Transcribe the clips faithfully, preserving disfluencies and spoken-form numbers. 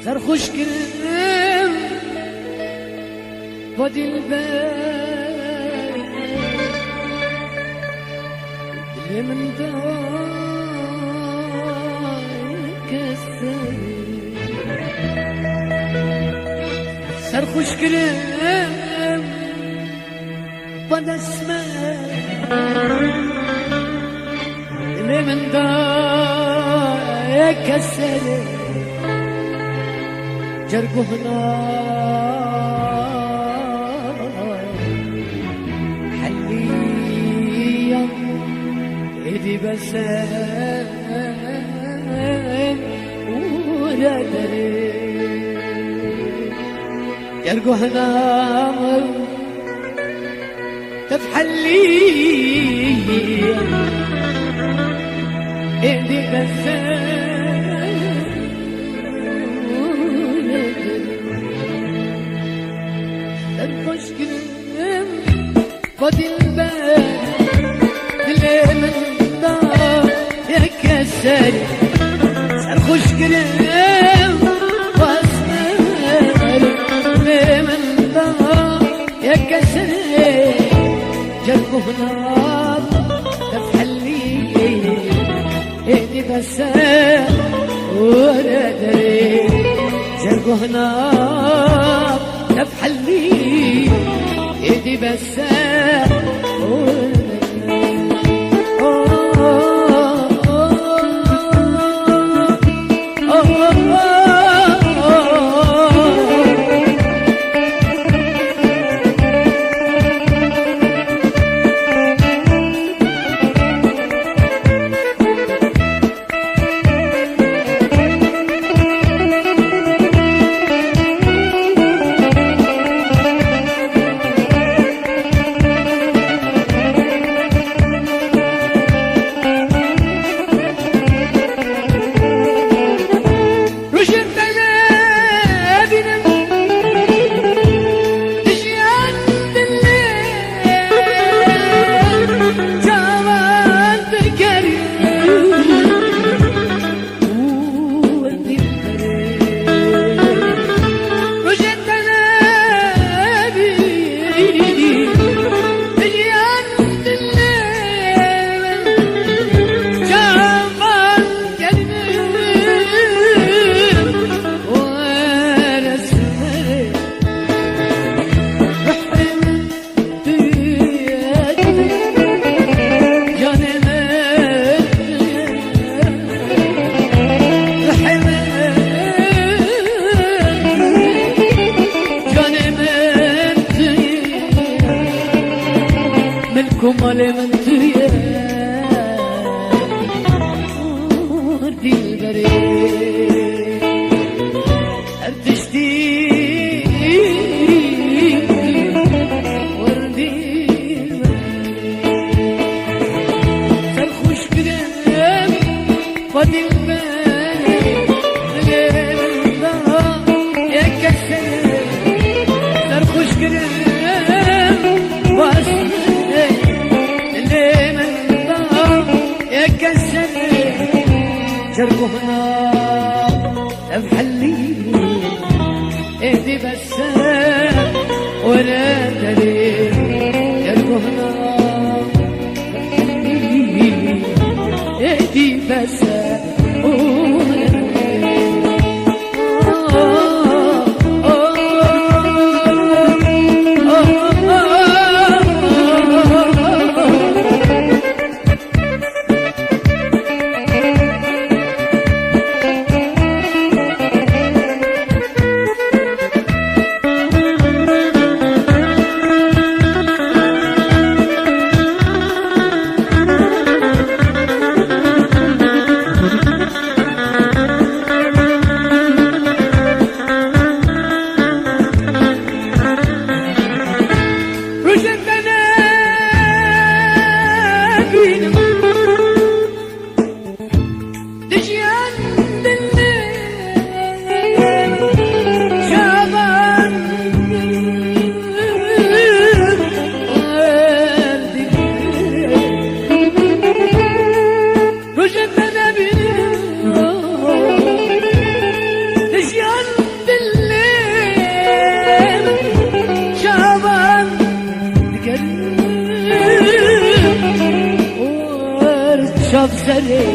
Serxweş kirim bo dilber, dilê min da keserê. Serxweş kirim bo dest me, dilê min da keserê. Cerguhna heliyan, êdî bes e, were derê. Cerguhna tevhelî, êdî bes e, were derê. Serxweş kirim bo dilber, dilê min da yeke serê. Serxweş kirim bo esmer, dilê min da yeke serê. Cerguhna tevhelî, êdî bes e, were derê. Cerguhna tevhelî, êdî bes e, were derê. Rojê te nebînim, dijiyan dilê çavan digerim. Milk û malê min tu ye, dilberê. Her tiştî werdî me. Serxweş kirim xwe dilberê, dilê min da yeke serê. Serxweş kirim xwe dilê min da yeke serê. Cerguhna ev helî, êdî bes e, were derê. Cerguhna ev helî, êdî bes e, were derê. Çav serê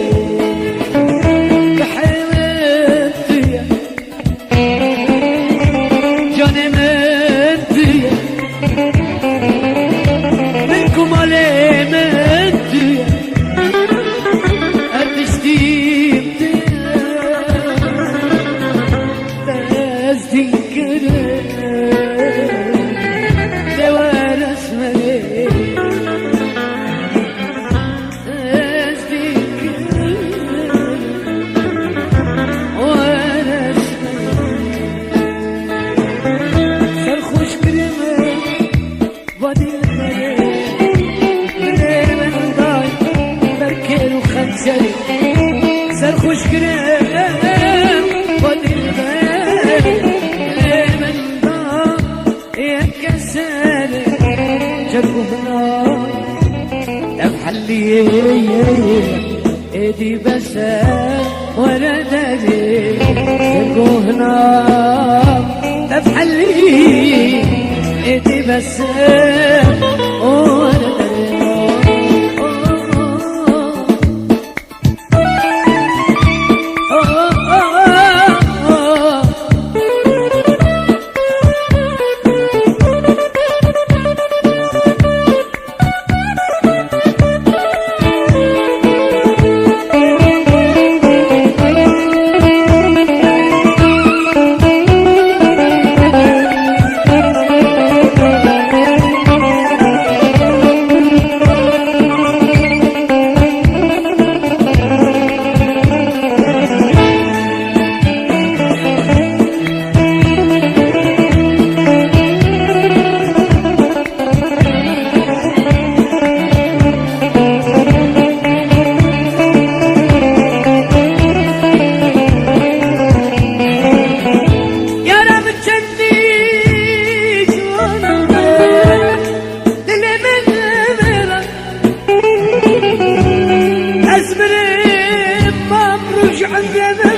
bihê min tu ye, canê min tu ye, milk û malê min tu ye, her tiştî min tu ye. Destî kirin, de were esmerê. Serxweş kirime, va dilberê, dilê min day ber kêr û xençerê. Serxweş kirime, va dilberê, dilê min day Yeke serê cergohna ev heliyê êdî bese were derê cergohna ev heliyê êdî bese were derê. Yara min çendî ciwan be, dilê min vera. Ez mirim, mam roj emre me.